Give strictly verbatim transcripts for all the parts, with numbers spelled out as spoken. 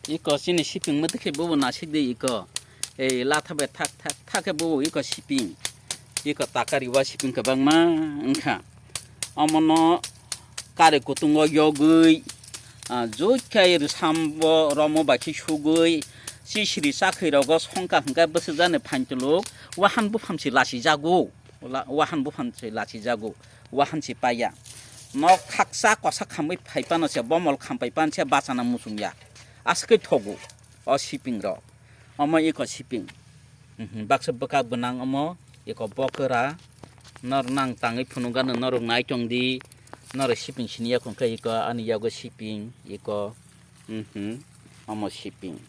Iko chini siping mate khe bobo nasik de iko. Ei latha bai thak thak thak khe bobo iko siping. Iko takari wa siping kwbangma wngkha. Omono kari kutungo yogwi, ah, joikhai rwsambo romo bai khe sugwi, chisri chakhwi rogo songkha hwnkhe bwswk jani phaintuluk wahan buphang se lachijago. Ula-, wahan buphang se lachijago, wahan se paiya. Nok khaksa kosa khamwi phai phano se bomol khampai pan se bachana muchungya. Aswkhe thogo o siping rok. Omo iko siping. Mhm, baksa bwkak gwnang omo iko bokora. Nor nang tangwi phunukgano norok nai tongdi. Norok siping siniya khongkhe iko ani yago siping iko. Mhm, omo siping.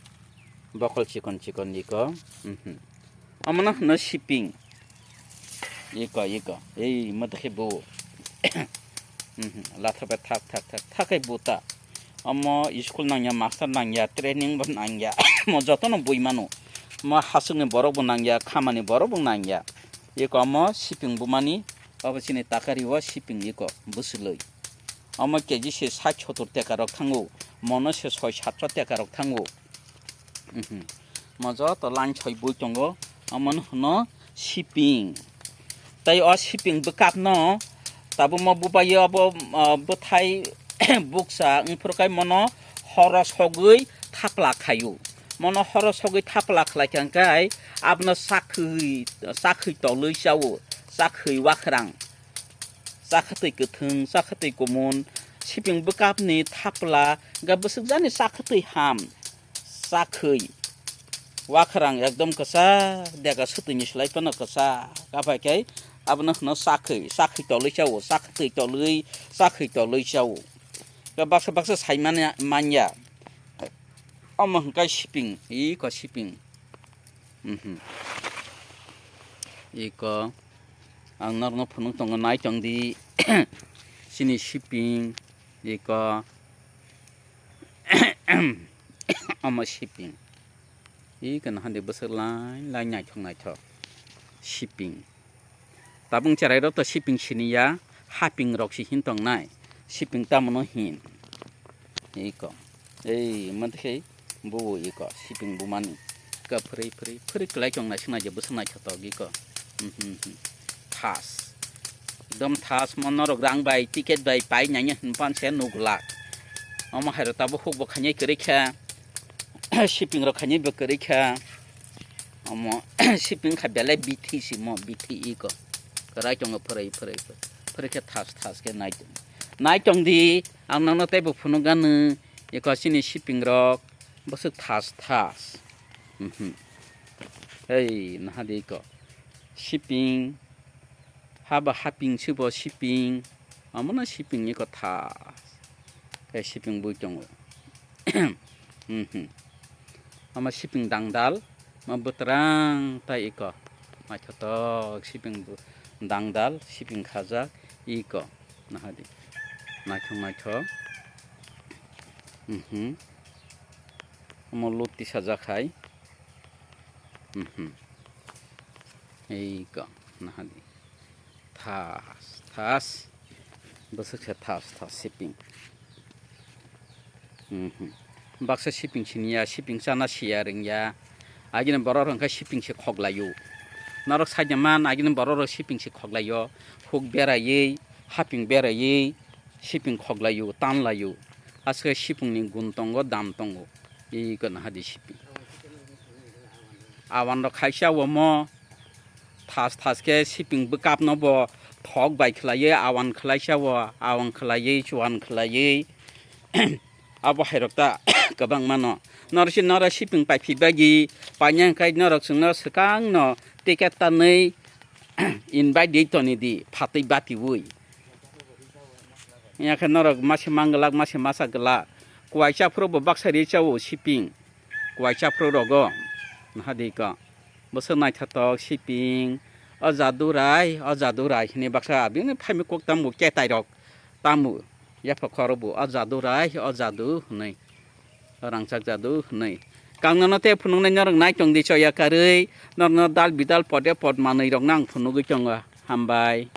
Bokol chikon chikon iko. Mhm. Omono hwno siping. Iko, iko. Ei, mata khe bo. Mhm. Latha bai thak, thak, thak, thak khe bo ta. Omo school nangya, master nangya, training bo nangya. Mo jotono bui mano. Mo hasukni borok bo nangya, khamani borok bo nangya. Iko omo siping bumani, obo chini takari o siping iko, bwswlwi. Omo K G se sat sotor teka rok thango, mono se soi satso teka rok thango. Mhm. Mo joto line soi bui tongo, omono hwno siping. Tai o siping bwkapno tabuk mo bubaio abo, ah, bwthai buksa wngphuru kai mono horo sogwi thapla khaio. Mono horo sogwi thapla khlai kha hwnkhe abono chakhwi, chakhwi tolwi chao, chakhwi wakhwrang. Chakhwtwi kwthwng, chakhwtwi kumun, siping bwkapni thapla, hwnkhe bwswk jani chakhwtwi ham, chakhwi. Wakhwrang ekdom kwchak, dega swtwini slai phano kwchak. Aphai khe abono hwno chakhwi, chakhwi tolwi chao, chakhwtwi tolwi, chakhwi tolwi chao. Hwnkhe baksa baksa sai manya, manya. Omo hwnkhe siping, iko siping. Mhm. Iko ang norokno phunuk tongo, nai tongdi. Chini siping, iko. Omo siping. Iko nahandi bwswk line line naithok naithok. Siping. Tabung cherai rok to siping siniya, haping rok si hin tongnai. Siping tamono hin. Iko. Ei, mate khe bubu iko, siping bumani. Ka phri phri, phri klai chong nai swnai je bwswk naithotok iko. Mhm, mhm. Thas. Ekdom thas mo norok rang bai, ticket bai pai nai hin pan se nuk lak. Omo hai rok tabuk huk bo khainai kwrwi kha. Siping rok khainai bo kwrwi kha. Omo siping kha belai bithi simo, bithi iko. Kwrai tongo phwrwi, phwrwi, phwrwi khe thas, thas khe nai tong. Nai tong di, ang nono teibo phunuk ganu, iko chini siping rok, bwswk thas, thas. Mhm. Hei, naha di iko. Siping, haba haping se bo siping. Omono siping iko thas. Khe siping bui tongo. Mhm. Omo siping dangdal, ma bwtwrang tai iko. Naithotok siping bu-, dangdal, siping khajak iko. Nahadi. Naithok naithok. Mhm. Omo lut tisajak hai. Mhm. Iko. Nahadi. Thas, thas. Bwswk se thas, thas siping. Mhm. Baksa siping siniya, siping chana siya ringya. Agini borok hwnkhe siping se khoklaio. Norok saida man, agini borok rok siping se khoklaio. Huk beraiwi, haping beraiwi, siping khoklaio, tanlaio. Aswk sipingni gun tongo, dam tongo. Iko nahadi siping. Awan rok khaisa omo. Thas thas khe siping bwkapno bo thok bai khlaiwi awan khlaisa o, awan khlaiwi chuan khlaiwi abo hairok ta kwbangma no. Norok si norok siping paiphi bagwi paina hwnkhe norok chwngno swkangno ticket tanwi invite di toni di phatwi batiwi. Yakhe norok mase mang glak, mase masa glak. Kuaisa phuru bo baksa ri chao siping. Kuaisa phuru rogo. Nahadi ko. Bwswk naithotok siping, o jadu rai, o jadu rai hwnwi baksa abini phaimwi kok tamo ketai rok tamo yapha khoro bo o jadu rai, o jadu hwnwi, o rangchak jadu hwnwi. Kangnono tei phunuknai norok nai tong di choya karwi, norokno dal bidal pode pod manwi rokno ang phunugwi tongo. Hambai.